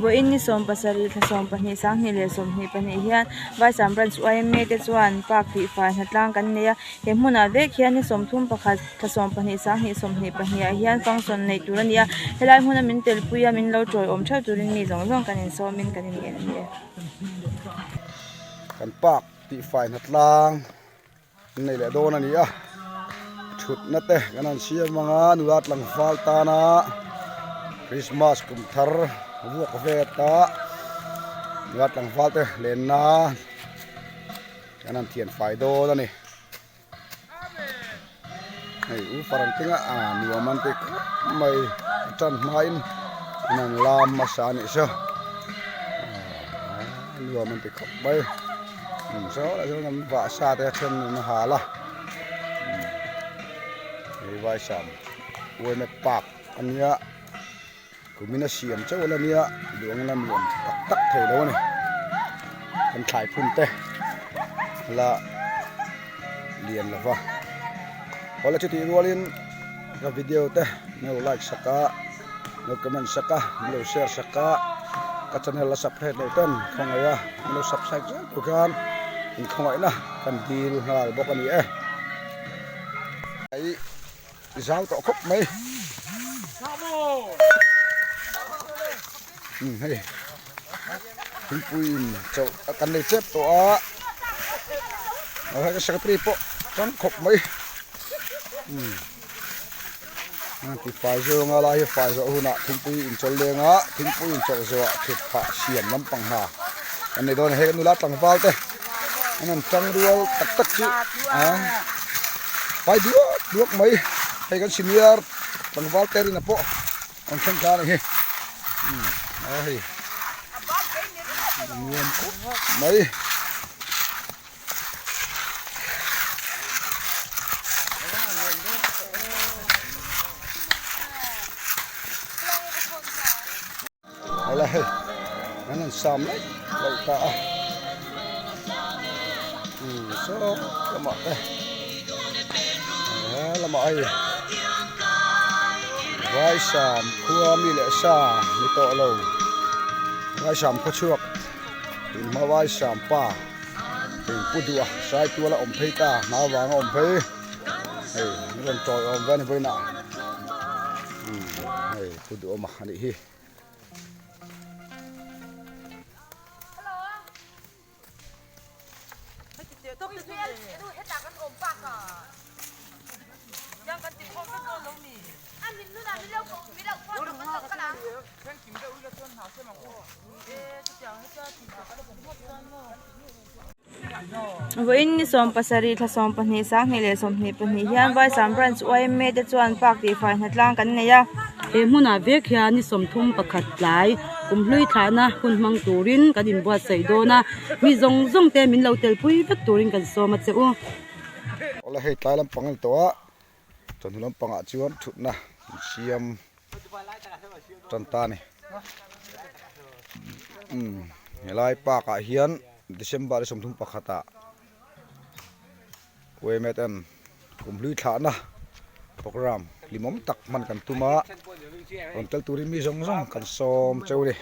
Vawiin ni 17 thla 12 2022 hian Vaisam Branch yma te chuan park tihfai hnatlang kan nei a, he hmunah vek hian ni 31 thla 12 2022 ah hian function neih tur a ni a, helai hmuna min telpui a min lo tawiawm theuh turin mi zawng zawng kan insawmin kan inngen a ni e. Kan park tihfai hnatlang an nei leh dawn a ni a thutna te kan han siam ang a nula tlangval tana christmas kum thar vuak vet a nula tlangval te lenna kan han thian fai dawn a ni hei u farang tinga a nuam an ti khawp mai a tan hmain an han lam hmasa a nih chu nuam an ti khawp mai. Saw lah chuan an vah sa te a then an hal a hei vaisam uaina park a nia kumin a siam chauh a nia duh ang la nuam tak tak thei lo a ni kan thlai phun te la lian lo va awle chutih rualin ka video te min lo like sak a. Lo comment sak a, min lo share sak a, ka channel a subscribe loh ten khawngaih a, min lo subscribe zel tur khan in khawngaihna kan dil nghal bawk a ni e. Ai zau tawh khawp mai. Um hei thingpui in chawlh kan nei chep tawh a, hei ka secretary pawh tang khawp mai. Um. Ti fai zawnga lai hi fai zawh hunah thingpui inchawl leng a thingpui inchawlh zawhah thut phah siam lampang hna an nei dawn a hei kan nula tlangval te an han tang rual tak tak chu a fai duak duak mai hei kan senior tlangval te rinna pawh an thleng thla a ni hi a hei nuam khawp mai. Awle hei an han sam laih laih ta a umm saw lamah te he lamah hei vaisam khua mi leh sa ni tawh lo vaisam khaw chhuak inhma vaisam pa. Hei pu duh a sai tual a awm phei ta hna vang a awm phei hei an rawn tawi awm ve a ni vawiinah umm hei pu duh awm a anih hi. Vawiin ni 17 thla 12 2022 hian Vaisam Branch yma te chuan park tihfai hnatlang kan nei a. He hmunah vek hian ni 31 tlai kumhlui thlahna hun hmang turin kan inbuatsaih dawn a, mi zawng zawng te min lo telpui vek turin kan sawm a che u. Awle hei tlai lampang a ni tawh a, chawhnu lampangah chuan thutna an siam tan ta a ni. Umm helai park ah hian December ni 31 ah Waymet an kumhlui thlahna program hlimawm tak hman kan tum a, rawn tel turin mi zawng zawng kan sawm cheu a ni.